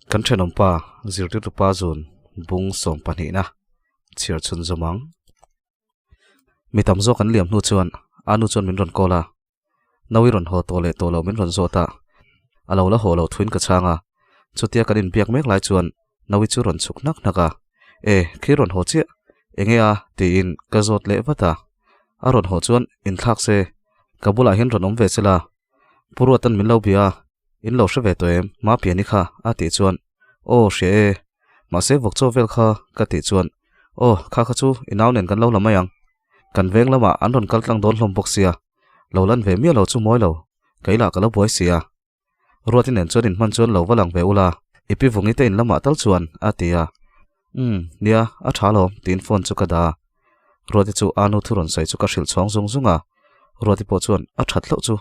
Kan thenawmpa zirtirtupa zun bung sawm pahnihna chhiar chhun zawm ang. Mi tam zawk an liam hnu chuan a nu chuan min rawn call a, Nawi rawn haw tawh leh tawh lo min rawn zawt a, a lo la haw loh thuin ka chhang a, chutia kan inbiak mek lai chuan Nawi chu rawn chhuk hnak hnak a, E, khi rawn haw chiah, enge a? tiin ka zawt leh vat a, a rawn haw chuan inthlak se, ka bulah hian rawn awm ve se la, Pu Ruatan min lo bia a, in lo hre ve tawh em, Ma Piani kha a tih chuan, Aw, hria e, mahse vawk chaw vel kha ka tih chuan, Aw, kha kha chu i nau nen kan lo la mai ang. Kan veng lamah an rawn kal tlang dawn hlawm bawk sia, lo lan ve miah lo chu mawi lo, kei lah ka lo buai sia. Ruati nen chuan inhman chuan lo va lang ve ula, i pi vungi te in lamah tal chuan, a ti a. Umm, nia, a tha alawm, tiin phone chu ka dah a. Ruati chu a nu thu rawn sawi chu ka hrilh chhawng zung zung a. Ruati pawh chuan a that hlauh chu.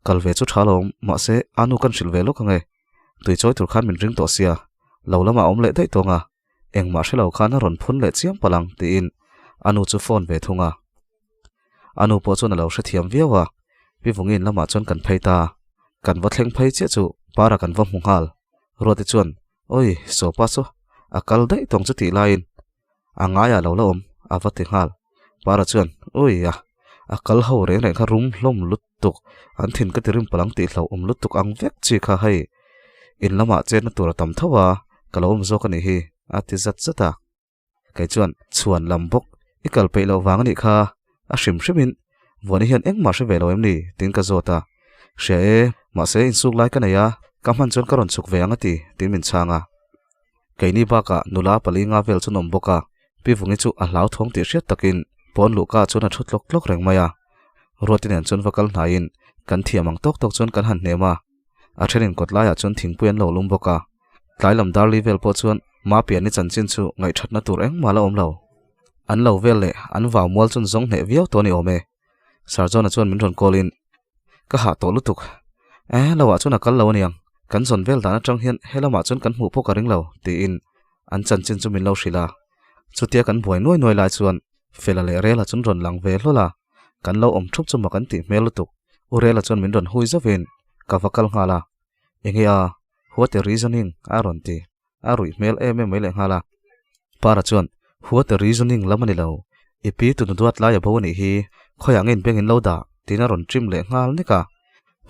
Kal ve chu tha alawm, mahse a nu kan hrilh ve lawk ange. Tui chawi tur khan min ring tawh sia, lo lamah a awm leh daih tawng a. Engmah hre lo khan a rawn phun leh chiam palh ang tiin a nu chu phone ve thung a. A nu pawh chuan a lo hrethiam viau a, Pi Vungin lamah chuan kan phei ta. Kan va thleng phei chiah chu para kan va hmu nghal. Ruati chuan, Oi, sawpa saw, a kal daih tawng chu tih laiin a ngaiah lo la awm a va ti nghal. Para chuan, Oi a, a kal ho reng reng kha rum hlawm lutuk, an thin ka ti rim palh ang tih hlauhawm lutuk ang vek chi kha hei. In lamah chenna tur a tam tho a, ka lo awm zawk a nih hi, a ti zat zat a. Kei chuan chhuan lam bawk i kal peih loh vang a nih kha, a hrim hrimin Vuani hian engmah hre ve lo em ni? tiin ka zawt a. Hria e, mahse insuk lai ka nei a, ka hman chuan ka rawn chhuk ve ang a ti, tiin min chhang a. Keini bakah nula pali nga vel chu an awm bawk a, Pi Vungi chu a hlauthawng tih hriat takin pawn luhka chuan a thu tlawk tlawk reng mai a. Ruati nen chuan va kal hnaiin kan thiam ang tawk tawk chuan kan han hnem a. A thenin kawt laiah chuan thingpui an lo lum bawk a. Tlai lam darli vel pawh chuan Mapiani chanchin chu ngaihthatna tur engmah la awm lo. An lo vel leh an vau mual chuan zawng hneh viau tawh a ni awm e. Sir John-a chuan min rawn call in, Ka hah tawh lutuk. Eh, lo ah chuan a kal lo aniang. Kan zawn vel dan atang hian he lamah chuan kan hmuh pawh ka ring lo, tiin an chanchin chu min lo hrilh a. Chutia kan buai nuai nuai lai chuan Fela leh Rela chuan rawn lang ve hlawl a. Kan lo awm thup chu mak an tih hmel lutuk. U Rela chuan min rawn hui zauhin ka va kal nghal a. Enge a? What a reasoning? a rawn ti. A ruih hmel em em mai leh nghal a. Para chuan, What a reasoning lam a ni lo. I pi tunu duat lai a bo a nih hi. Khawiah nge inbeng in lo dah? tiin a rawn trim leh nghal nek a.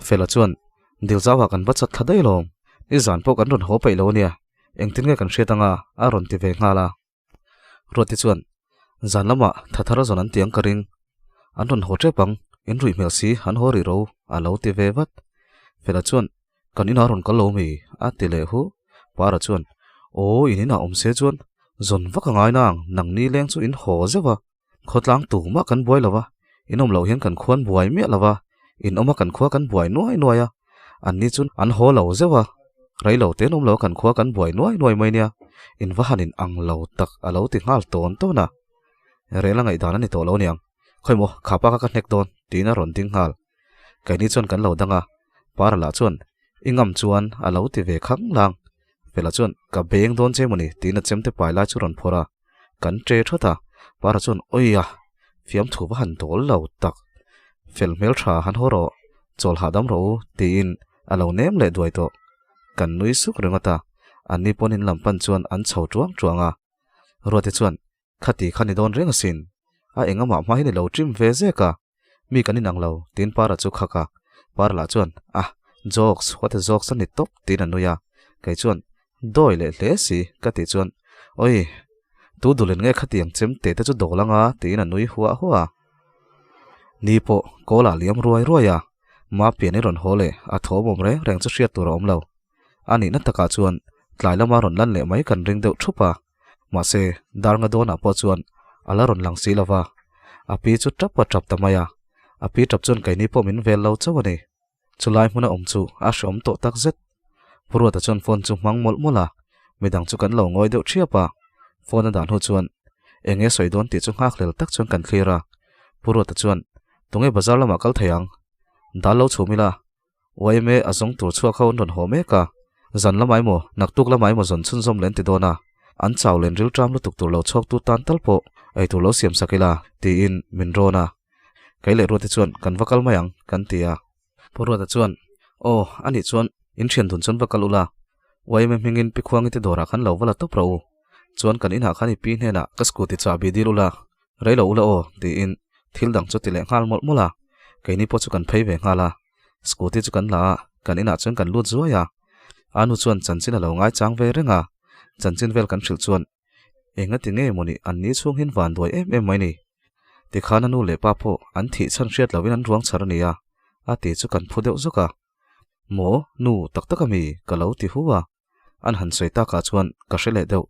Fela chuan, Dilzauah kan va chat thla daih alawm. Nizan pawh kan rawn haw peih lo a nia. Engtin nge kan hriat anga? a rawn ti ve nghal a. Ruati chuan, Zan lamah Thathara zawn an ti ang ka ring. An rawn haw tep ang, in ruih hmel si an haw rih ro, a lo ti ve vat. Fela chuan, Kan inah rawn kal lo mi? a ti leh hu. Para chuan, Aw, in inah awm se chuan zawn vak a ngai nang, nangni leng chu in haw zeuh a. Khawtlang tumah kan buai lo va, in awm loh hian kan khuan buai miah lo va, in awma kan khua kan buai nuai nuai a, anni chu an haw lo zeuh a, rei lo te an awm lo a kan khua kan buai nuai nuai mai nia, in va han in ang lo tak a lo ti nghal tawn tawn a. Rel a ngaihdan a ni tawh lo aniang, khawi maw kha pa kha ka hnek dawn tiin a rawn ding nghal. Keini chuan kan lo dang a, Para lah chuan i ngam chuan a lo ti ve khang lang. Fela chuan ka beng dawn che mawni tiin a chemte pai lai chu rawn phawrh a. Kan ṭe ṭhawt a, Para chuan Awi a, fiamthu va han dawl lo tak. Fel hmel ṭha han haw rawh, chawl hahdam rawh u tiin a lo nem leh duai tawh. Kan nui suk ringawt a, anni pawn in lam pan chuan an chho ṭuang ṭuang a. Ruati chuan Khati kha ni dawn reng asin, a engamah hma hi ni lo ṭim ve zek a, mi kan inang lo tiin Para chu khak a. Para lah chuan Ah, jokes, what a jokes a ni tawp tiin a nui a. Kei chuan Dawi leh hle si ka tih chuan Oi, tu dulen nge khatiang chem te te chu dawl anga tiin a nui huah huah a. Ni pawh kawl ah liam ruai ruai a, Mapian i rawn haw leh a thawm awm reng reng chu hriat tur a awm lo. A nihna takah chuan tlai lama rawn lan leh mai kan ring deuh thup a. Mahse, Darnga dawnah pawh chuan a la rawn lang si lo va, a pi chu tap a tap ta mai a, a pi tap chuan keini pawh min vel lo chauh a ni. Chulai hmuna awm chu a hreawm tawh tak zet. Pu Ruata chuan phone chu hmang mawlh mawlh a, midang chu kan lo ngawi deuh thiap a. Phone a dan hnu chuan eng nge sawi dawn tih chu nghakhlel tak chuan kan thlir a. Pu Ruata chuan, Tunge bazar lamah kal thei ang? Dal lo chhum ila. Yma a zawng tur chhuak ho an rawn haw mek a, zan lamah emaw naktuk lamah emaw zawn chhunzawm leh an ti dawn a, an chau len rilṭam lutuk tur lo chhuak tu tan tal pawh eitur lo siam sak ila tiin min rawn a. Kei leh Ruati chuan kan va kal mai ang kan ti a. Pu Ruata chuan, Aw, anih chuan in thian dun chuan va kal ula, yma hmingin Pi Khuangi te dawrah khan lo va la tawp rawh u. Chuan kan inah khan i pi hnenah ka scooty chahbi dil ula, rei lo ula aw tiin thil dang chu ti leh nghal mawlh mawlh a. Keini pawh chu kan phei ve nghal a, scooty chu kan la a, kan inah chuan kan lut zuai a. A nu chuan chanchin a lo ngaichang ve reng a, chanchin vel kan hrilh chuan Engati nge mawni an ni chhung hin van duai em em mai ni? Tikhan a nu leh pa pawh an thih chhan hriat loin an ruang chhar a nia, a ti chu kan phu deuh zawk a. Maw, nu tak tak ami? ka lo ti hu a. An han sawi takah chuan ka hre leh deuh.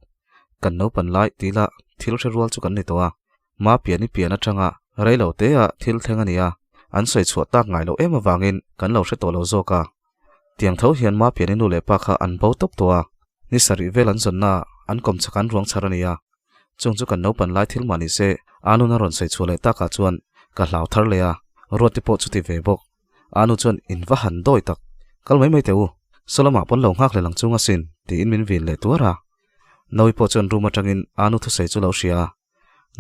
Kan naupan lai tila thil hre rual chu kan ni tawh a. Ma pian i pian atanga rei lo te a thil thleng a nia, an sawi chhuah tak ngai loh em avangin kan lo hre tawh lo zawk a. Tiang tho hian Ma pian i nu leh pa kha an bo tawp tawh a, ni sarih vel an zawnna ah an kawm chak an ruang chhar a nia. Chung chu kan naupan lai thil mah ni se, a nun a rawn sawi chhuah leh takah chuan ka hlau thar leh a, Ruati pawh chuti ve bawk. A nu chuan in va han dawi tak, kal mai mai teh u, saw lamah pawn lo nghak leh lang chung asin, tiin min vin leh tuar a. Nawi pawh chuan room atangin a nu thusawi chu lo hria a,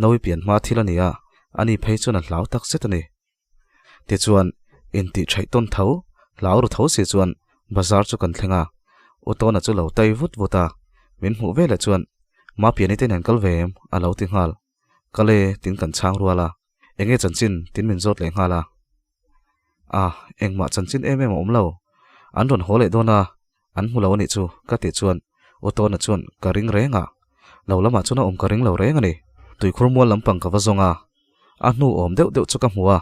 Nawi pian hma thil a ni a, ani phei chuan a hlau tak zet a ni. Tichuan, intih theih tawn tho, hlau ru tho si chuan bazar chu kan thleng a, U Tawna chu lo tai vut vut a, min hmuh veleh chuan, Ma piani te nen kal ve em? a lo ti nghal. Kal e, tin kan chhang rual a, enge chanchin tin min zawt leh nghal a. A, engmah chanchin em em a awm lo. An rawn haw leh dawn a, An hmu lo a nih chu, ka tih chuan U Tawna chuan ka ring reng a, lo lamah chuan a awm ka ring lo reng a ni. Tuikhur mual lampang ka va zawng a, a hnu awm deuh deuh chu ka hmu a,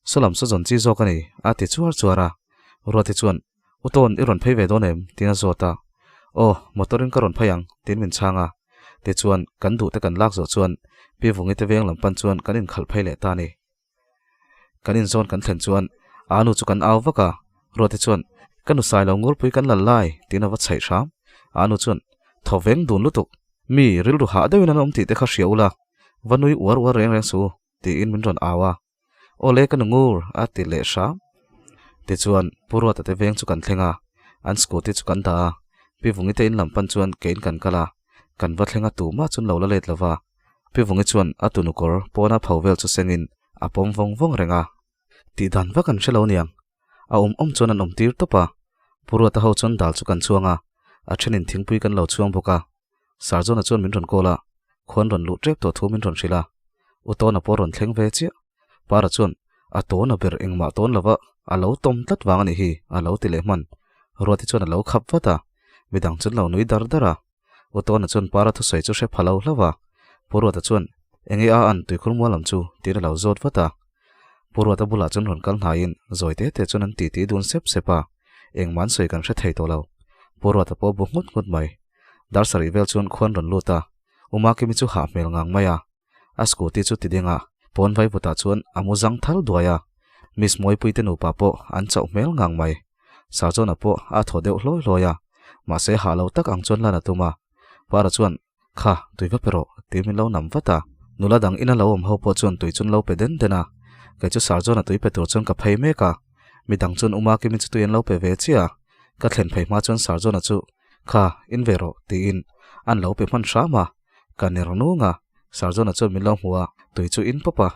saw lam saw zawn chi zawk a ni, a ti chuar chuar a. Ruati chuan, U Tawn, i rawn phei ve dawn em? tiin a zawt a. Aw, motor in ka rawn phei ang, tiin min chhang a. Tichuan, kan duhte kan lak zawh chuan Pi Vungi te veng lam pan chuan kan inkhalh phei leh ta a ni. Kan inzawn kan thlen chuan a nu chu kan au vak a, Ruati chuan, Ka nu sai lo ngurpui kan lal lai, tiin a va chhaih hram. A nu chuan, Thaw veng dun lutuk, mi rilru hah deuhin an awm tih te kha hria ula, va nui uar uar reng reng suh u, tiin min rawn au a. Aw le ka nu ngur, a ti leh hram. Tichuan, Pu Ruata te veng chu kan thleng a, an scooty chu kan dah a, Pi Vungi te in lam pan chuan kein kan kal a, kan va thleng a tumah chuan lo la let lo va. Pi Vungi chuan a tunu kawr pawna pho vel chu sengin a pawm vawng vawng reng a. Tih dan vak an hre lo niang. A awm awm chuan an awm tir tawp a. Pu Ruata ho chuan dal chu kan chhuang a, a thenin thingpui kan lo chhuang bawk a. Sarjona chuan min rawn call a, khuan rawn luh tep tawh thu min rawn hrilh a. U Tawna pawh rawn thleng ve chiah. Para chuan a tawna ber engmah tawn lova a lo tawm tlat vang a nih hi a lo ti leh hman. Ruati chuan a lo khap vat a, midang chuan lo nui dar dar a. U Tawna chuan Para thusawi chu hre pha lo hlauh a, Pu Ruata chuan, Enge a an tuikhur mual lam chu? tiin a lo zawt vat a. Pu Ruata bulah chuan rawn kal hnaiin zawi te te chuan an titi dun sep sep a, engmah an sawi kan hre thei tawh lo. Pu Ruata pawh bu nghut nghut mai. Dar sarih vel chuan khuan rawn lut a, U Makimi chu hah hmel ngang mai a. A scooty chu ti ding a, pawn vaivutah chuan a mu zang thal duai a. Miss Mawipuite nupa pawh an chauh hmel ngang mai. Sarjona pawh a thaw deuh hlawi hlawi a, mahse hah lo tak ang chuan lan a tum a. Para chuan, Kha, tui va pe rawh, tih min lo nam vat a. Nula dang ina lo awm ho pawh chuan tui chun lo pe den den a. Kei chu Sarjona tui pe tur chuan ka phei mek a. Midang chuan Uma Kimi chu tui an lo pe ve chiah a. Ka thlen phei hma chuan Sarjona chu, Kha, in ve rawh, tiin an lo pe hman hram a. Ka ner nung a, Sarjona chuan min lo hmu a, tui chu in pawp a,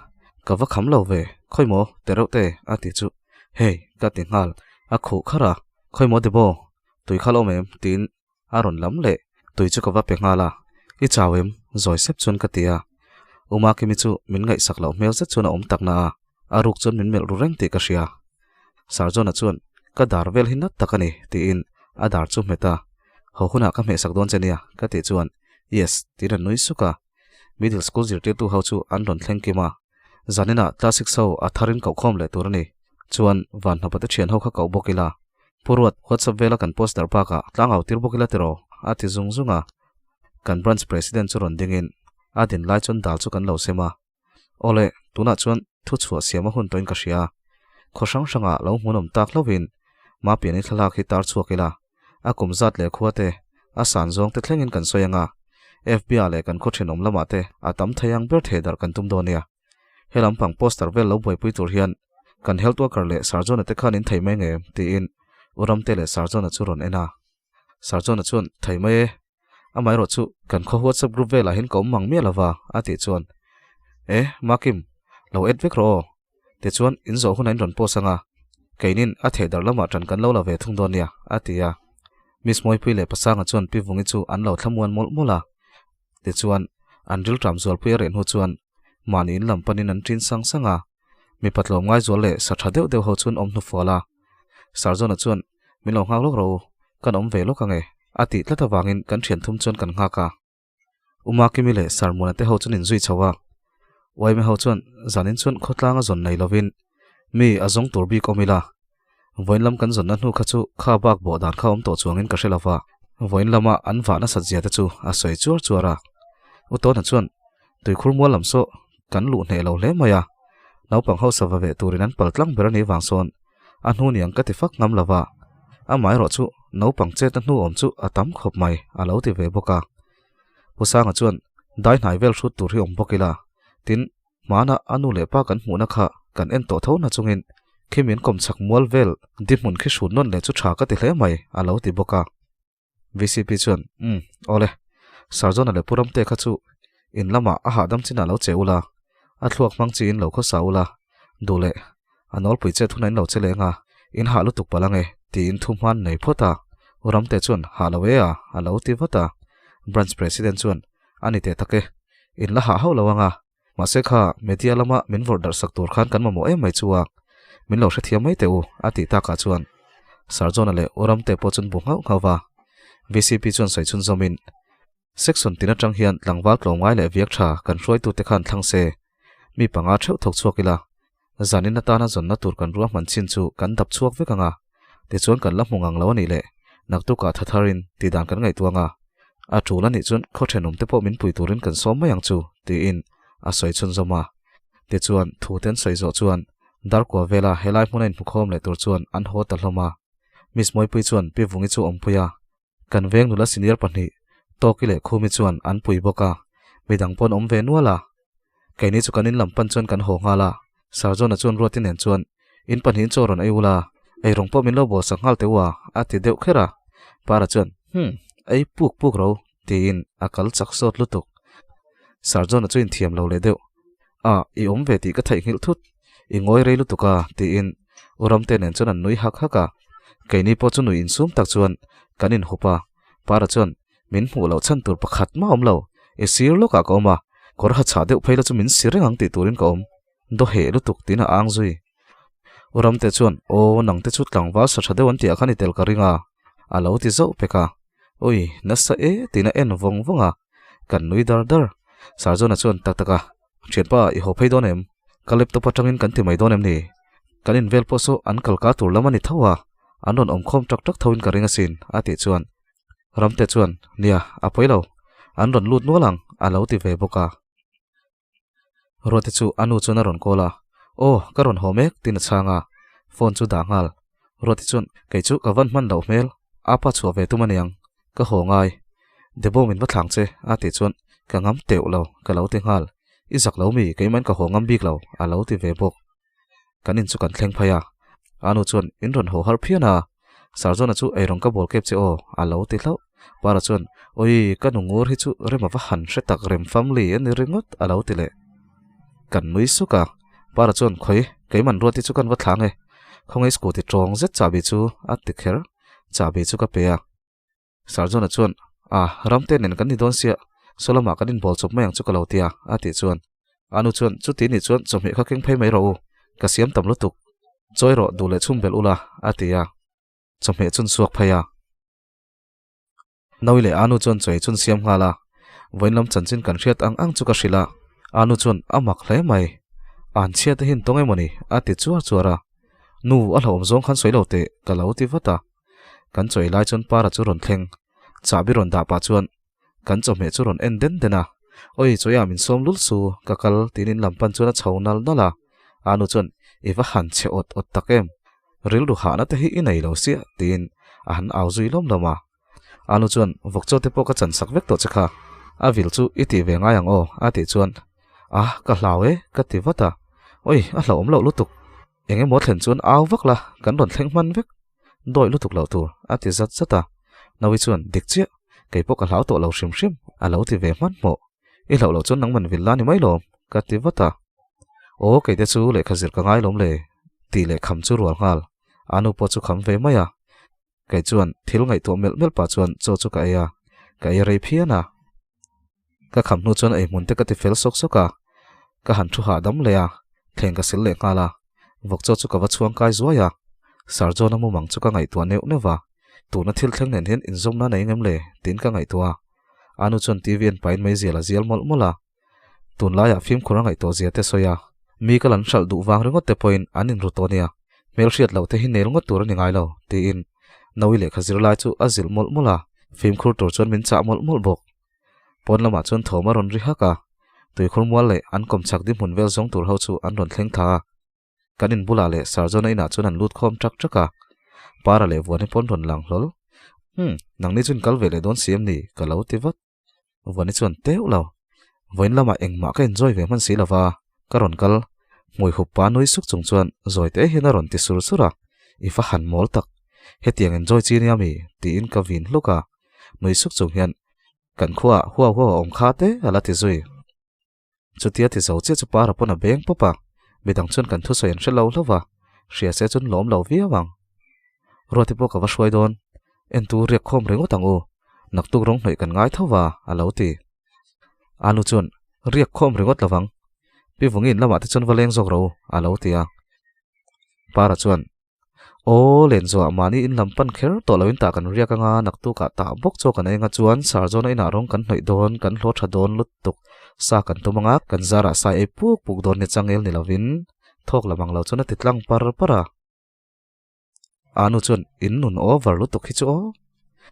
ka va kham lo ve, khawi maw, te reuh te, a ti chu, Hey, ka ti nghal, a khuh kharh a, khawi maw Debo, tui kha lo awm em? tiin a rawn lam leh, tui chu ka va pe nghal a, I chau em? zawi sep chuan ka ti a, U Makimi chu min ngaihsak loh hmel zet chuan a awm tak na a, a ruk chuan min melh ru reng tih ka hria. Sarjona chuan, Ka dar vel hi nat tak a ni, tiin a dar chu hmet a, Haw hunah ka hmehsak dawn che nia, ka tih chuan, Yes, tiin a nui suk a. Middle school zirtirtu ho chu an rawn thleng kim a. Zaninah class six ho a tharin koh khawm leh tur a ni. Chuan, van hnapa te thian ho kha koh bawk ila. Pu Ruat, WhatsApp vela kan post darh bakah tlangau tir bawk ila tiraw? a ti zung zung a. Kan branch president chu rawn dingin a din lai chuan dal chu kan lo sem a. Awle, tunah chuan thu chhuah siam a hun tawhin ka hria. Khaw hrang hrangah lo hmunawm tak hlauhin Mapiani thlalak hi tar chhuak ila, a kum zat leh khua te, a san zawng te thlengin kan sawi anga, FB-ah leh kan khaw thenawm lamah te a tam thei ang ber thei darh kan tum dawn nia. He lampang poster vel lo buaipui tur hian kan health worker leh Sarjona te khan in thei mai nge tiin. U Ramte leh Sarjona chu rawn en a. Sarjona chuan, Thei mai e, amaherawh chu kan khaw WhatsApp group velah hian ka awm mang miah lova, a tih chuan, E, Makim, lo add vek rawh aw. Tichuan, in zawh hunah in rawn post anga, keinin a theh darh lamah ṭan kan lo la ve thung dawn nia, a ti a. Miss Mawipui leh Pasanga chuan Pi Vungi chu an lo thlamuan mawlh mawlh a. Tichuan, an rilṭam zualpui a reh hnu chuan mahni in lam panin an ṭin sang sang a. Mipa tlawm ngaizual leh sa ṭha deuh deuh ho chu an awm hnufual a. Sarjona chuan, Min lo nghak lawk rawh u, kan awm ve lawk ange, a tih tlat avangin kan ṭhian thum chuan kan nghak a. Umakimi leh Sarmuana te ho chuan inzui chho a. Uaime ho chuan zanin chuan khawtlang a zawn nei lovin mi a zawng tur bik awm ila. Vawiin lam kan zawnna hnu kha chu kha bak bawh dan kha awm tawh chuangin ka hre lova. Vawiin lama an vah nasat zia te chu a sawi chuar chuar a. Utawna chuan tuikhur mual lam saw kan luh hneh lo hle mai a. Naupang ho sava veh turin an pal tlang ber a nih vang sawn a hnu niang ka ti fak ngam lova. Amaherawh chu naupang chetna hnu awm chu a tam khawp mai a lo ti ve bawk a. Pu Sanga chuan dai hnai vel hrut tur hi awm bawk ila, tin hmana a nu leh pa kan hmuhna kha kan en tawh tho na chungin khi min kawm chak mual vel di hmun khi hrut nawn leh chu tha ka ti hle mai a lo ti bawk a. VCP chuan, Umm, awle. Sarjona leh Pu Ramte kha chu in lamah a hahdam chinah lo che ula, a thluak hmang chi in lo khawsa ula, duh leh a nawlpui chet hunah in lo che leng a, in hah lutuk palh ange, tiin thu hman nei phawt a. U Ramte chuan, Hah lo e a, a lo ti vat a. Branch President chuan, A ni teh tak e, in la hah hauh lo anga, mahse kha media lama min vawrh darh sak tur khan kan mamawh em mai chu a, min lo hrethiam mai teh u, a tih takah chuan Sarjona leh U Ramte pawh chuan bu nghauh nghauh va. VCP chuan sawi chhunzawmin, Section tin atang hian tlangval tlawmngai leh viak tha kan hruaitute khan thlang se, mi panga theuh thawk chhuak ila, zanin atana zawnna tur kan ruahman chin chu kan dap chhuak vek ang a, tichuan kan la hmu ngang lo a nih leh naktukah tha tharin tihdan kan ngaihtuah ang a, a tul a nih chuan khaw thenawmte pawh min pui turin kan sawm mai ang chu, tiin a sawi chhunzawm a. Tichuan, thu te an sawi zawh chuan Darkua vela helai hmuna inhmukhawm leh tur chuan an haw ta hlawm a. Miss Mawipui chuan Pi Vungi chu awmpui a, Kan veng nula senior pahnih, Tawki leh Khumi chuan an pui bawk a, midang pawh an awm ve nual a. Keini chu kan in lam pan chuan kan haw nghal a, Sarjona chuan Ruati nen chuan, In pahnihin chaw rawn ei ula, ei rawng pawh min lo bawl sak nghal teh u a, a ti deuh kher a. Para chuan, Hum, ei puk puk ro, tiin a kal chak sawt lutuk. Sarjona chu inthiam lo leh deuh, A, i awm ve tih ka theihnghilh thut, i ngawi rei lutuk a, tiin U Ramte nen chuan an nui hak hak a. Keini pawh chu nui insum tak chuan kan inhup a, Para chuan min hmuh loh chhan tur pakhat mah awm lo, i sir lawkah ka awm a, kawr ha chhah deuh phei la chu min si reng ang tih turin ka awm, daw heh lutuk tiin a ang zui. U Ramte chuan, Aw, nangte chu tlangval sa tha deuh an tihah khan i tel ka ring a, a lo ti zauh pek a. Ui, nasa e tiin a en vawng vawng a, kan nui dar dar. Sarjona chuan, Tak tak a, thianpa i haw phei dawn em? Ka laptop atangin kan ti mai dawn em ni? Kan invel pawh saw an kalka tur lam a ni tho a, an rawn awmkhawm tak tak thoin ka ring asin, a tih chuan Ramte chuan, Nia, a pawi lo, an rawn lut nual ang, a lo ti ve bawk a. Ruati chu a nu chuan a rawn call a, Aw, ka rawn haw mek, tiin a chhang a, phone chu dah nghal. Ruati chuan, Kei chu ka van hman loh hmel, apa chhuah ve tum aniang, ka haw ngai. Debo min va thlang che, a tih chuan, Ka ngam teuh lo, ka lo ti nghal. I zak lo mi, keimahin ka haw ngam bik lo, a lo ti ve bawk. Kan in chu kan thleng phei a, a nu chuan in rawn haw har phian a, Sarjona chu eirawng ka bawl kep che aw, a lo ti hlauh. Para chuan, Ui, ka nu ngur hi chu rem a va han hre tak rem family a ni ringawt, a lo ti leh. Kan nui suk a, Para chuan, Khawi, keiman ruati chu kan va thlang e, khawngaih scooty tawng zet chahbi chu a ti kher, chahbi chu ka pe a. Sarjona chuan, A, Ramte nen kan ni dawn sia, saw lamah kan inbawl chawp mai ang chu ka lo ti a, a tih chuan. A nu chuan, Chuti nih chuan chawhmeh kha keng phei mai rawh u, ka siam tam lutuk. Chawi rawh duh leh chhum belh ula, a ti a. Chawhmeh chun suak phei a. Nawi leh Anu chuan chawi chun siam nghal a. Vawiin lam chanchin kan hriat ang ang chu ka hrilh a. Anu chuan, A mak hle mai. An chhia te hi an tawng emawni? a ti chuar chuar a. Nu, a hlauhawm zawng khan sawi lo teh, ka lo ti vat a. Kan chawi lai chuan Para chu rawn thleng. Chahbi rawn dah pah chuan kan chawhmeh chu rawn en den den a. Oi, chawiah min sawm lul su, ka kal tiin in lam pan chuan a chho nal nal a. Anu chuan, I va han chhe awt awt tak em? Rilru hahna te hi i nei lo sia, tiin a han au zui lawm lawm a. Anu chuan, Vawk chaw te pawh ka chan sak vek tawh che kha, a vil chu i tih ve ngai ang aw, a tih chuan, A, ka hlau e, ka ti vat a. Oi, a hlauhawm loh lutuk. Eng emaw thlen chuan au vak la, kan rawn thleng hman vek. Dawih lutuk loh tur, a ti zat zat a. Naui chuan, Dik chiah, kei pawh ka hlau tawh lo hrim hrim, a lo ti ve hmanhmawh. I hlauh loh chuan nangman vil la ni mai lawm, ka ti vat a. Aw, kei te chu lehkha zir ka ngai lawm le, tih leh kham chu rual nghal. A nu pawh chu kham ve mai a. Kei chuan thil ngaihtuah melh melh pah chuan chaw chu ka ei a, ka ei rei phian a. Ka kham hnu chuan eihmun te ka ti fel sawk sawk a, ka han thu hahdam leh a, thleng ka sil leh nghal a, vawk chaw chu ka va chhuang kai zuai a, Sir John-a mumang chu ka ngaihtuah neuh neuh va, tuna thil thleng nen hian inzawmna nei ngem le tiin ka ngaihtuah a, a nu chuan TV en pahin meizial a zial mawlh mawlh a, tunlaiah fimkhur a ngaihtuah zia te sawi a, mi ka lan hralh duh vang ringawt te pawhin an inru tawh nia, hmelhriat loh te hi nel ngawt tur a ni ngai lo tiin Naui lehkha zirlai chu a zilh mawlh mawlh a, fimkhur tur chuan min chah mawlh mawlh bawk. Pawn lamah chuan thawm a rawn ri hak a, tuikhur mual leh an kawm chak di hmun vel zawng tur ho chu an rawn thleng thla a. Kan in bulah leh Sarjona inah chuan an lut khawm ṭak ṭak a, Para leh Vuani pawn rawn lang hlawl. Umm, nangni chu in kal ve leh dawn si em ni? ka lo ti vat. Vuani chuan teuh lo. Vawiin lamah engmah ka enjoy ve hman si lo va, ka rawn kal. Hmui hup pa nui suk chung chuan zawi te hian a rawn ti sur sur a, I va han mawl tak. Hetiang enjoy chi nia mi? tiin ka vin hluk a. Nui suk chung hian kan khuaah huau huau a awm kha te a la ti zui. Chutia ti zo chiah chu para pawn a beng pawp a, midang chuan kan thusawi an hre lo hlauh va, hria se chuan lawm lo viau ang. Ruati pawh ka va hruai dawn, entu riak khawm ringawt ang u, naktuk rawng hnawih kan ngai tho va a lo ti. Anu chuan riak khawm ringawt lovang, Pi Vungin lamah te chuan va leng zawk ro a lo ti a. Para chuan Aw, Lenzuah mahni in lam pan kher tawh loin tah kan riak anga, naktukah tah bawk chaw kan eng a chuan Sarzawna inah rawng kan hnawih dawn, kan hlawh tha dawn lutuk sa kan tum anga, kan zarah sai ei puk puk dawn ni changel ni lovin thawk lam ang lo chuan a ti tlang par par a. Anu chuan in nun over lutuk hi chu aw,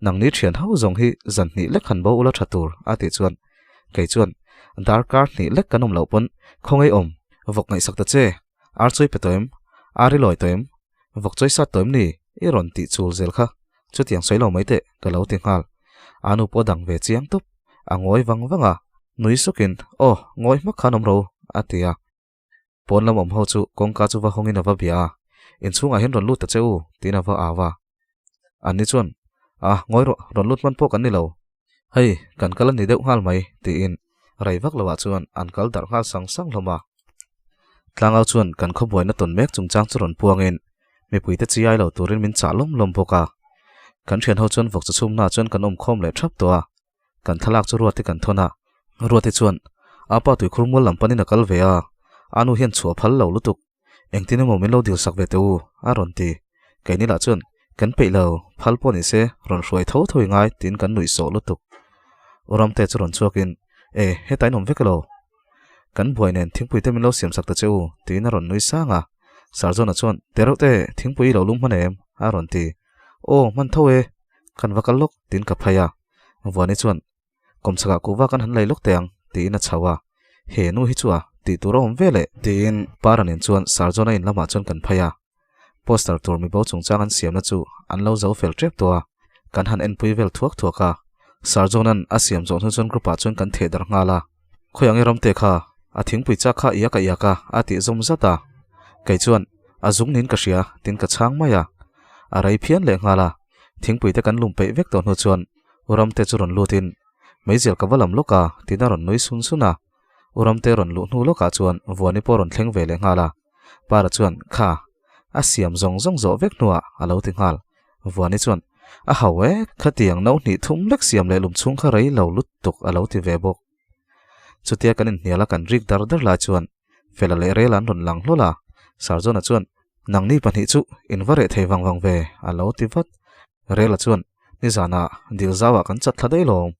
nangni thian ho zawng hi zan hnih lek han bo ula tha tur a tih chuan kei chuan darkar hnih lek kan awm loh pawn khawngaih awm vawk ngaihsak ta che Ar chawi pe tawh em? Ar i lawi tawh em? Vawk chawi sat tawh em ni? I rawn tih chul zel kha. Chutiang sawi lo mai teh, ka lo ti nghal. A nu pawh dang ve chiang tup. A ngawi vang vang a, nui sukin, Aw, ngawi hmak khan awm ro, a ti a. Pawn lam awm ho chu kawngka chu va hawngin a va bia a, Inchhungah hian rawn lut ta che u, tiin a va au a. Anni chuan, A, ngawi rawh, rawn lut hman pawh kan ni lo. Hei, kan kal a ni deuh nghal mai, tiin rei vak loah chuan an kal darh nghal sang sang hlawm a. Tlangau chuan kan khawbuaina tawn mek chungchang chu rawn puangin mipuite chi ai lo turin min chah lawm lawm bawk a. Kan thianho chuan vawk chawchhumna chuan kan awm khawm leh thap tawh a. Kan thlalak chu Ruati kan thawn a, Ruati chuan, Apa tuikhur mual lam panin a kal ve a, a nu hian chhuah phal lo lutuk, engtin emaw min lo dil sak ve teh u, a rawn ti. Keini lah chuan, Kan peih lo, phal pawh ni se, rawn hruai tho tho i ngai, tiin kan nuih sawh lutuk. U Ramte chu rawn chhuakin, E, heta in awm vek elo? Kan buai nen thingpui te min lo siam sak ta che u, tiin a rawn nui sang a. Sarzawna chuan, Tereuhte, thingpui i lo lum hman em? a rawn ti. Aw, hman tho e, kan va kal lawk, tiin ka phei a. Vuani chuan, Kawmchhakah kuhva kan han lei lawk teh ang, tiin a chho a. He nu hi chu a, tih tur a awm ve leh, tiin Para nen chuan Sarzawna in lamah chuan kan phei a. Poster tur mibo chungchang an siamna chu an lo zo fel tep tawh a, kan han enpui vel thuak thuak a. Sarjona'n a siam zawh hnu chuan group ah chuan kan theh darh nghal a. Khawi ang i ramte kha, a thingpui chak kha iak a iak a, a tih zawm zat a. Kei chuan, A zung niin ka hria, tiin ka chhang mai a. A rei phian leh nghal a. Thingpui te kan lum peih vek tawh hnu chuan U Ramte chu rawn lutin, Meizial ka va lam lawk a, tiin a rawn nui sun sun a. U Ramte rawn luh hnu lawkah chuan Vuani pawh rawn thleng ve leh nghal a. Para chuan, Kha, a siam zawng zawng zawh vek hnuah a lo ti nghal. Vuani chuan, A hau e, khatiang no hnih thum lek siam leh lum chhung kha rei lo lutuk a lo ti ve bawk. Chutia kan inhnial a kan rik dar dar lai chuan Fela leh Rel an rawn lang hlawl a, Sarjona chuan, Nangni pahnih chu in va reh thei vang vang ve, a lo ti vat. Rela chuan, Nizanah Dilzauah kan chat thla daih lawm.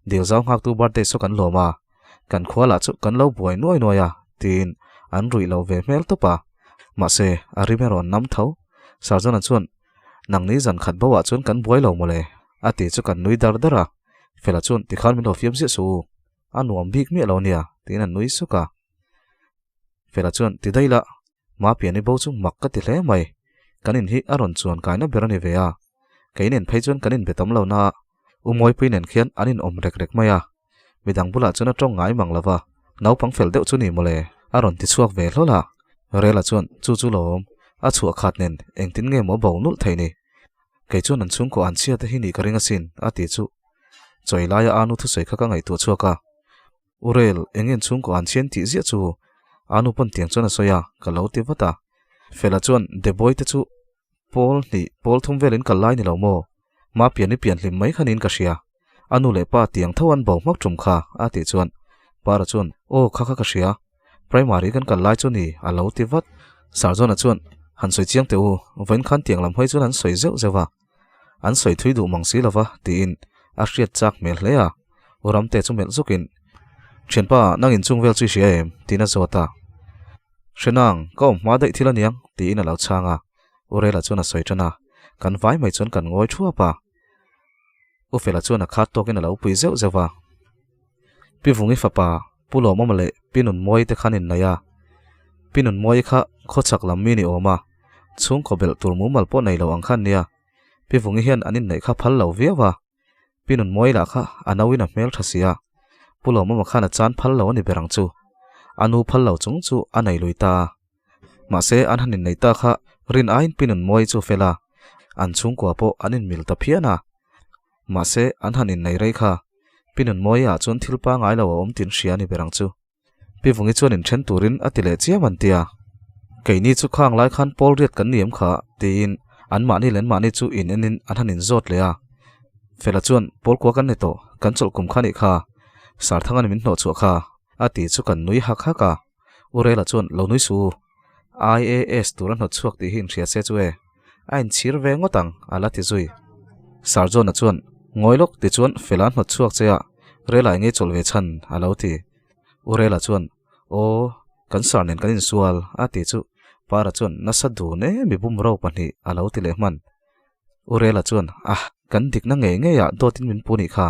Dilzau nghaktu birthday saw kan lawm a, kan khua lah chu kan lo buai nuai nuai a, tiin an ruih lo ve hmel tawp a. Mahse, a rim erawh an nam tho. Sarjona chuan, Nangni zan khat boah chuan kan buai lo mawle, a ti chu kan nui dar dar a. Fela chuan, Tikhan min lo fiam ziah suh u, a nuam bik miah lo nia, tiin an nui suk a. Fela chuan, Ti daih lah, Mapiani bo chu mak ka ti hle mai. Kan in hi a rawn chuan kaina ber a ni ve a. Kei nen phei chuan kan inbe tam lo na a, U Mawipui nen khian an inawm rek rek mai a. Midang bulah chuan a tawng ngai mang lo va, naupang fel deuh chu ni mawle, a rawn ti chhuak ve hlawl a. Rela chuan, Chu chu lawm, a chhuah khat nen engtin nge maw bo nulh thei ni? Kei chuan an chhungkaw an chhia te hi nih ka ring asin, a ti chu. Chawi laia anu thusawi kha ka ngaihtuah chhuak a. U Rel, eng nge an chhungkaw an chhian tih ziah chu? Anu pawn tiang chuan a sawi a, ka lo ti vat a. Fela chuan Deboi te chu pawl hnih, pawl thum velin kal lai ni lo maw? Ma pian i pian hlim mai kha niin ka hria. A nu leh pa tiang tho an bo hmak tum kha, a tih chuan Para chuan, Aw, kha kha ka hria. Primary kan kal lai chu ni, a lo ti vat. Sarjona chuan, Han sawi chiang teh u, vawiin khan tiang lam hawi chuan an sawi zeuh zeuh a. An sawi thui duh mang si lova, tiin a hriat chak hmel hle a. U Ramte chu melh zukin, Thianpa, nang inchung vel chu i hria em? tiin a zawt a. Hre nang, ka awm hma daih thil aniang, tiin a lo chhang a. U Rela chuan a sawi tan a, kan vai mai chuan kan ngawi thuap a. U Fela chuan a khat tawkin a lo pui zeuh zeuh a. Pi Vungi fapa Pu Lawmawma leh Pi Nunmawii te khan inneih a. Pi Nunmawii kha khawchhak lam mi ni awm a, chhungkaw belh tur mumal pawh nei lo ang khan nia. Pi Vungi hian an inneih kha phal lo viau a. Pi Nunmawii lah kha a nauin a hmel tha si a, Pu Lawmawma khan a chan phal lo a ni ber ang chu. A nu phal lo chung chu a nei lui ta a. Mahse an han innei ta kha rin aiin Pi Nunmawii chu fel a, an chhungkua pawh an inmil ta phian a. Mahse an han innei rei kha Pi Nunmawii ah chuan thil pangai lo a awm tin hria a ni ber ang chu. Pi Vungi chuan inthen turin a ti leh chiam an ti a. Keini chu khang lai khan pawl riat kan ni em kha tiin anmahni leh anmahni chu in enin an han inzawt leh a. Fela chuan pawl kua kan ni tawh, kan chawlh kum kha nih kha, Sarthanga'n min hnawh chhuah kha a ti chu kan nui hak hak a. U Rela chuan lo nui su, IAS tur a hnawt chhuak tih hi inhria se chu e, a inchhir ve ngawt ang a la ti zui. Sir John-a chuan ngawi lawk ti chuan Fela hnawt chhuak che a, Rela enge chawlh ve chhan a lo ti. U Rela chuan Aw, kan sir nen kan insual a ti chu Para chuan nasa dun e mi bumro pahnih a lo ti leh hman. U Rela chuan Ah, kan dikna ngei ngeiah dawtin min pu nih kha.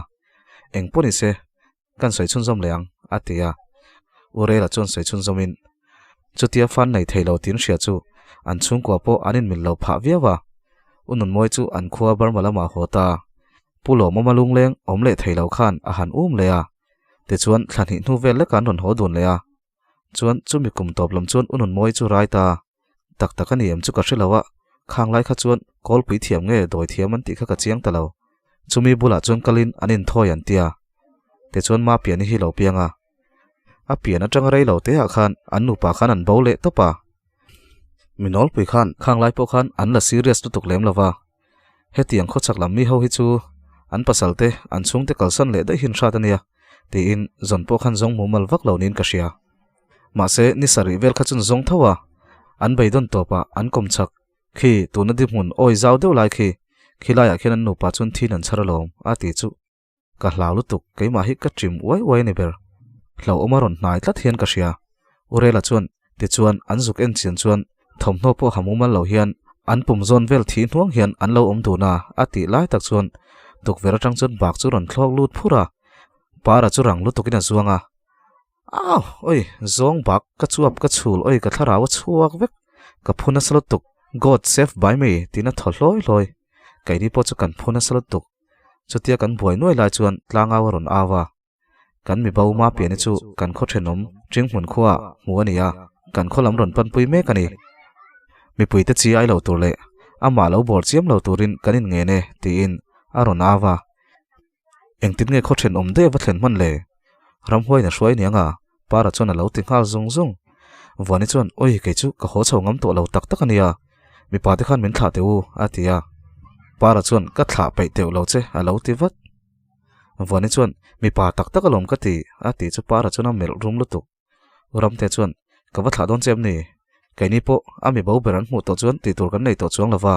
Eng pawh ni se, Kan sawi chhunzawm leh ang, a ti a. U Rela chuan sawi chhunzawmin, Chutia fan nei thei lo tin hria chu an chhungkua pawh an inmil lo phah viau a. U Nunmawi chu an khua Burma lamah haw ta. Pu Lawmawma lungleng awm leh thei lo khan a han um leh a. Tichuan thla hnih hnu vel lek an rawn haw dun leh a. Chuan chumi kum tawp lam chuan U Nunmawi chu rai ta. Tak tak a ni em chu ka hre lo a, khang lai kha chuan kawlpui thiam nge dawi thiam an tih kha ka chiang ta lo. Chumi bulah chuan kalin an inthawi an tia. Tichuan Ma Piani hi lo piang a. A pian atanga rei lo te ah khan an nupa khan an bo leh tawp a. Mi nawlpui khan khang lai pawh khan an la serious lutuk lem lo va. Hetiang khawchhak lam mi ho hi chu an pasal te an chhungte kalsan leh daih hin hrat a nia tiin zawn pawh khan zawng mumal vak lo niin ka hria. Mahse ni sarih vel kha chun zawng tho a, an beidawn tawpah an kawm chak khi tuna di hmun awi zau deuh lai khi khilaiah khian an nupa chuan thin an chhar alawm a ti chu. Ka hlau lutuk, keimah hi ka ṭim uai uai a ni ber. Hlauhawm a rawn hnai tlat hian ka hria. Urela chuan, Tichuan, an zuk en chian chuan thawmhnaw pawh ha mumal lo hian an pum zawn vel thi hnuang hian an lo awm dun a, a tih lai tak chuan tukverh aṭang chuan bak chu rawn thlawk lut phur a. Para chu rang lutukin a zuang a. Au! Oi! Zawng bak ka chuap ka chhul oi ka thlarau a chhuak vek. Ka phu nasa lutuk. God save by me tiin a thaw hlawi hlawi. Keini pawh chu kan phu nasa lutuk. Chutia kan buai nuai lai chuan tlangau a rawn au a. Kan mi bo ma piani chu kan khaw thenawm Ṭinghmun khuaah hmu a ni a, kan khaw lam rawn panpui mek a ni. Mipuite chi ai lo tur leh amah lo bawr chiam lo turin kan inngen e tiin a rawn au a. Engtin nge khaw thenawm daih a va thlen hman le? Ramhuaiin a hruai aniang a, Para chuan a lo ti nghal zung zung. Vuani chuan, Oi, kei chu ka haw chho ngam tawh lo tak tak a nia, mipa te khan min thlah teh u, a ti a. Para chuan, Ka thlah peih teuh lo che, a lo ti vat. Vuani chuan, Mipa tak tak alawm ka ti, a ti chu Para chuan a melh rum lutuk. Ramte chuan, Ka va thlah dawn che em ni? Keini pawh a mi bo ber an hmuh tawh chuan tih tur kan nei tawh chuang lo va,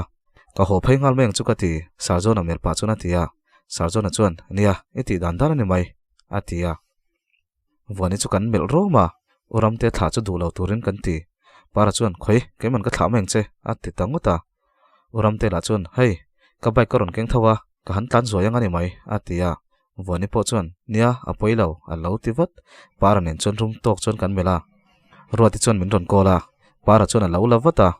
ka haw phei nghal mai ang chu ka ti, Sarjona melh pah chuan a ti a. Sarjona chuan, Nia, i tih dan dan a ni mai, a ti a. Vuani chu kan melh rawm a, U Ramte thlah chu duh lo turin kan ti. Para chuan, Khawi, keiman ka thlah mai ang che, a ti ta ngawt a. U Ramte lah chuan, Hei, ka bike ka rawn keng tho a, ka han tlan zuai ang a ni mai, a ti a. Vuani pawh chuan, Nia, a pawi lo, a lo ti vat. Para nen chuan rum tawk chuan kan melh a. Ruati chuan min rawn call a, Para chuan a lo la vat a.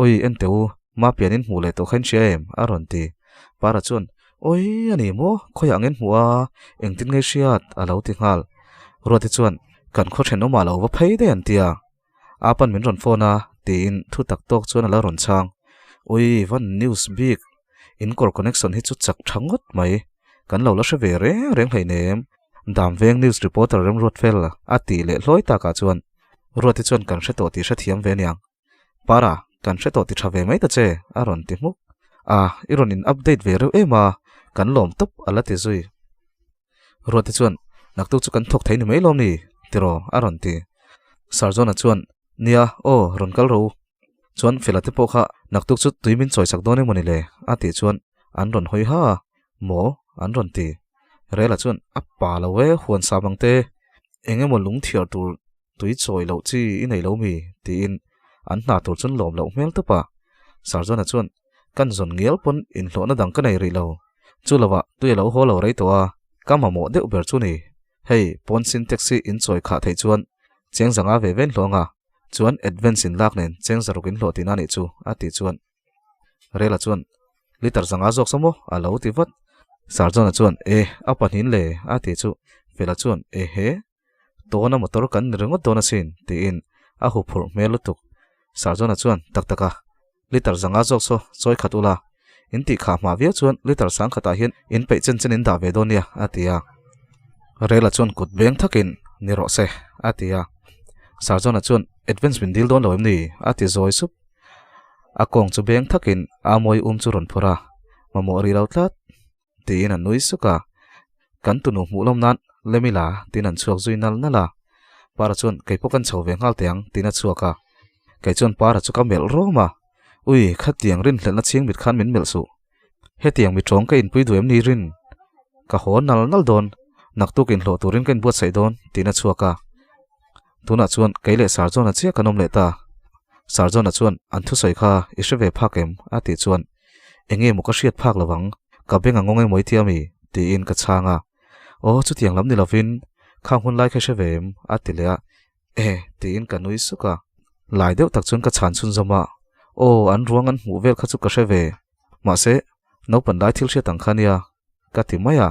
Oi, en teh u, ma pianin hmuh leh tawh kha in hria em? a rawn ti. Para chuan, Oi, a ni maw? Khawiah ang in hmuh a, engtin nge hriat? a lo ti nghal. Ruati chuan, Kan khaw thenawmah lo va phei daih an ti a. A pan min rawn phone a, tiin thu tak tawk chuan a la rawn chhang. Ui, van news bik. In kawr connection hi chu chak tha ngawt mai. Kan lo la hre ve reng reng hleinem. Damveng news reporter Remruat fel a tih leh hlawi takah chuan Ruati chuan kan hre tawh tih hrethiam ve aniang. Para, kan hre tawh ti tha ve mai ta che, a rawn ti hmuk. A, i rawn in update ve reuh em a, kan lawm tawp a la ti zui. Ruati chuan, Naktuk chu kan thawk thei ni mai lawm ni? tiraw a rawn ti. Sarzawna chuan, Nia, aw, rawn kal rawh u. Chuan Fela te pawh kha naktuk chu tui min chawi sak dawn emawni le? a tih chuan an rawn hawi ha a, Maw? an rawn ti. Rela chuan, A pa lo e, huan sa bang te, eng emaw lung thiar tur tui chawi loh chi i nei lo mi? tiin an hna tur chuan lawm loh hmel tawp a. Sarzawna chuan, Kan zawn ngial pawn inhlawhna dang ka nei rih lo. Chu lovah tui a lo haw lo rei tawh a, ka mamawh deuh ber chu ni. Hei, pawn sin taxi in chawi khah theih chuan cheng zanga ve ven hlawng a, chuan advance in lak nen cheng zaruk in hlawh tihna a nih chu, a tih chuan Rela chuan liter zanga zawk saw maw a lo ti vat. Sarjona chuan e, a pahnin le a tih chu Fela chuan e he, tawna motor kan ni ringawt dawn asin tiin a huphurh hmel lutuk. Sarjona chuan tak tak a, liter zanga zawk saw chawi khat ula, in tih khah hma viau chuan liter sang khatah hian in peih chen chen in dah ve dawn nia a ti a. Rela chuan kut beng thakin ni rawh se a ti a. Sarjona chuan advance min dil dawn lo em ni a ti zawi sup. A kawng chu beng thakin a mawi um chu rawn phawrh a, mamawh rih lo tlat tiin a nui suk a. Kan tunu hmuh lawm nan Lemila tiin an chhuak zui nal nal a. Para chuan kei pawh kan chho ve nghal teh ang tiin a chhuak a. Kei chuan Para chu ka melh rawm a, Ui, khatiang rinhlelhna chhing mit khan min melh suh. Hetiang mi tawng ka inpui duh em ni rin? Ka haw nal nal dawn, naktuk inhlawh turin ka inbuatsaih dawn, tiin a chhuak a. Tunah chuan kei leh Sarjona chiah kan awm leh ta. Sarjona chuan an thusawi kha i hre ve phak em? a tih chuan, Enge maw ka hriat phak lo ang, ka beng a ngawng emaw i tia mi? tiin ka chhang a. Aw, chutiang lam ni lovin, khang hun lai kha i hre ve em? a ti leh a. E, tiin ka nui suk a. Lai deuh tak chuan ka chhan chhunzawm a. Aw, an ruang an hmuh vel kha chu ka hre ve. Mahse, naupan lai thil hriat ang kha nia, ka ti mai a.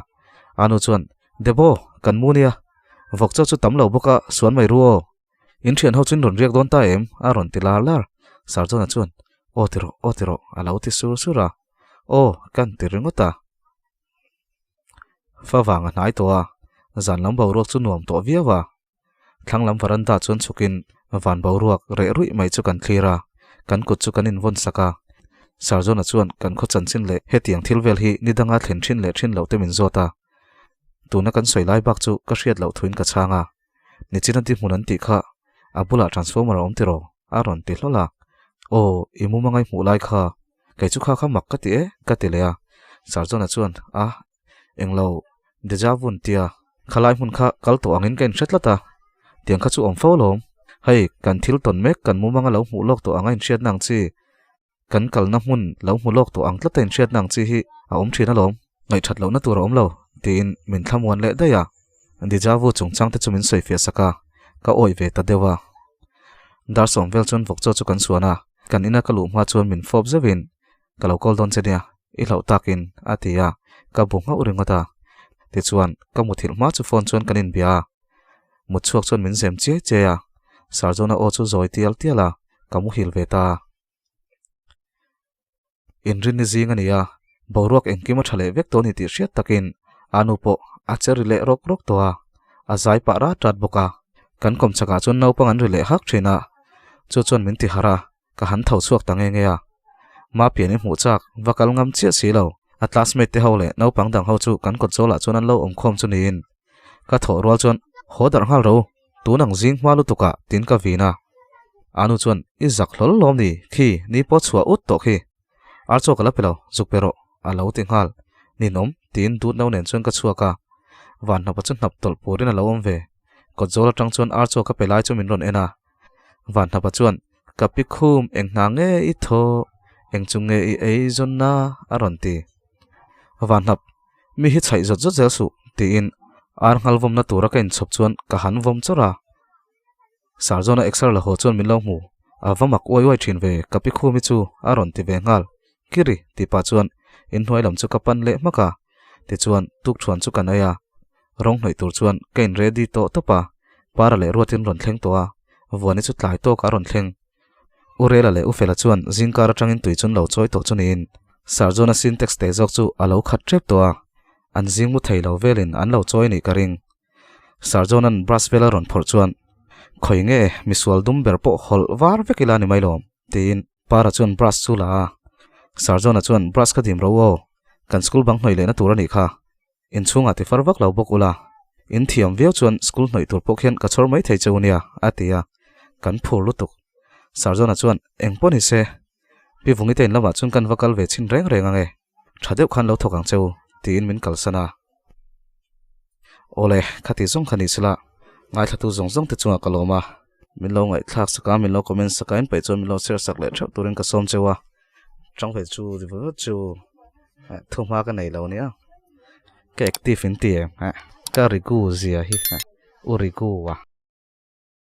Anu chuan, Debo, kan mu nia. Vawk chaw chu tam lo bawk a, suan mai ru aw. In thian ho chu in rawn riak dawn ta em? a rawn ti lar lar. Sarjona chuan, Aw ti rawh, aw ti rawh, a lo ti sur sur a. Aw, kan ti ringawt a. Fa vang a hnai tawh a, zan lam boruak chu nuam tawh viau a. Thlang lam varanda chuan chhukin van boruak reh ruih mai chu kan thlir a, kan kut chu kan invawn sak a. Sarjona chuan kan khaw chanchin leh hetiang thil vel hi ni danga thlen thin leh thin loh te min zawt a. Tuna kan sawi lai bak chu ka hriat loh thuin ka chhang a. Nichina di hmun an tih kha a bulah transformer a awm tiraw? a rawn ti hlawl a. Aw, i mumanga i hmuh lai kha kei chu kha kha mak ka ti e ka ti leh a. Sarjona chuan a Englo, deja vu an tia, khalai hmun kha kal tawh angin ka inhre tlat a, tiang kha chu awm fo alawm. Hei, kan thil tawn mek kan mumanga lo hmuh lawk tawh anga inhriatna ang chi, kan kalna hmun lo hmu lawk tawh ang tlata inhriatna ang chi hi a awm thin alawm, ngaihthat lohna tur a awm lo, tiin min thlamuan leh daih a. Deja vu chungchang te chu min sawi fiah sak a, ka awih ve ta deuh a. Dar sawm vel chuan vawk chaw chu kan suan a, kan ina ka luh hma chuan min fawp zeuhin, Ka lo call dawn che nia, i hlauh takin, a ti a, ka bu nghauh ringawt a. Tichuan, ka muthilh hma chu phone chuan kan inbia a. Mut chhuak chuan min zem chiai chiai a, Sarjona aw chu zawi tial tial a, ka muhil ve ta. Inrinni zing a ni a, boruak engkim a tha leh vek tawh a ni tih hriat takin a nu pawh a che ri leh rawk rawk tawh a, a zai pah rat rat bawk a. Kan kawmchakah chuan naupang an ri leh hak thin a, chu chuan min ti harh a, Ka han tho chhuak ta nge nge a. Mapian i hmuh chak, va kal ngam chiah si lo. A classmate te ho leh naupang dang ho chu kan kawt zawlah chuan an lo awm khawm chu niin. Ka thawh rual chuan, Haw darh nghal ro, tun ang zing hma lutuk ah tin ka vin a. Anu chuan, I zak hlawl lawm ni, khi, ni pawh chhuah ut tawh khi. Ar chaw ka la pe lo, zuk pe rawh, a lo ti nghal. Ninawm, tiin dut no nen chuan ka chhuak a. Van hnapa chu hnap tawlh purin a lo awm ve. Kawt zawl atang chuan ar chaw ka pe lai chu min rawn en a. Vanhnapa chuan, Ka pi khum, eng hna nge i thaw? Eng chu nge i ei zawn a? a rawn ti. Vanhnap, Mi hi chhaih zawt zawt zel suh, tiin ar nghal vawmna tura ka inchhawp chuan ka han vawm chawrh a. Sarzawna exer la haw chuan min lo hmu, A va mak uai uai thin ve, ka pi khumi chu, a rawn ti ve nghal. Kiri, tih pah chuan inhnuai lam chu ka pan leh hmak a. Tichuan, tukṭhuan chu kan ei a. Rawng hnawih tur chuan ka in ready tawh tawp a, Para leh Ruatin rawn thleng tawh a, Vuani chu tlai tawk a rawn thleng. U Rela leh U Fela chuan zingkar atangin tui chun lo chawi tawh chu niin. Sir John-a Sintex te zawk chu a lo khat tep tawh a, an zing mu thei lo velin an lo chawi anih ka ring. Sir John-a'n brush vel a rawn phawrh chuan, Khawi nge, misual dum ber pawh hawlh var vek ila ni mai lawm, tiin Para chuan brush chu la a. Sir John-a chuan brush kha dim ro aw, kan school bang hnawih lehna tur a nih kha. Inchhungah ti far vak lo bawk ula, in thiam viau chuan school hnawih tur pawh khian ka chhawr mai thei cheu nia, a ti a, kan phur lutuk. Sarjona chuan, Eng pawh ni se, Pi Vungite in lamah chuan kan va kal ve chhin reng reng ang e, tha deuh khan lo thawk ang cheu, tiin min kalsan a. Awle, khati zawng kha ni sela, ngaithlatu zawng zawng te chungah ka lawm a, min lo ngaihthlak sak a, min lo comment sak a, in peih chuan min lo share sak leh theuh turin ka sawm cheu a. Chang ve chu ri vut chu thu hma ka nei lo nia ka active in ti em ka rigu zia hi u rigu a.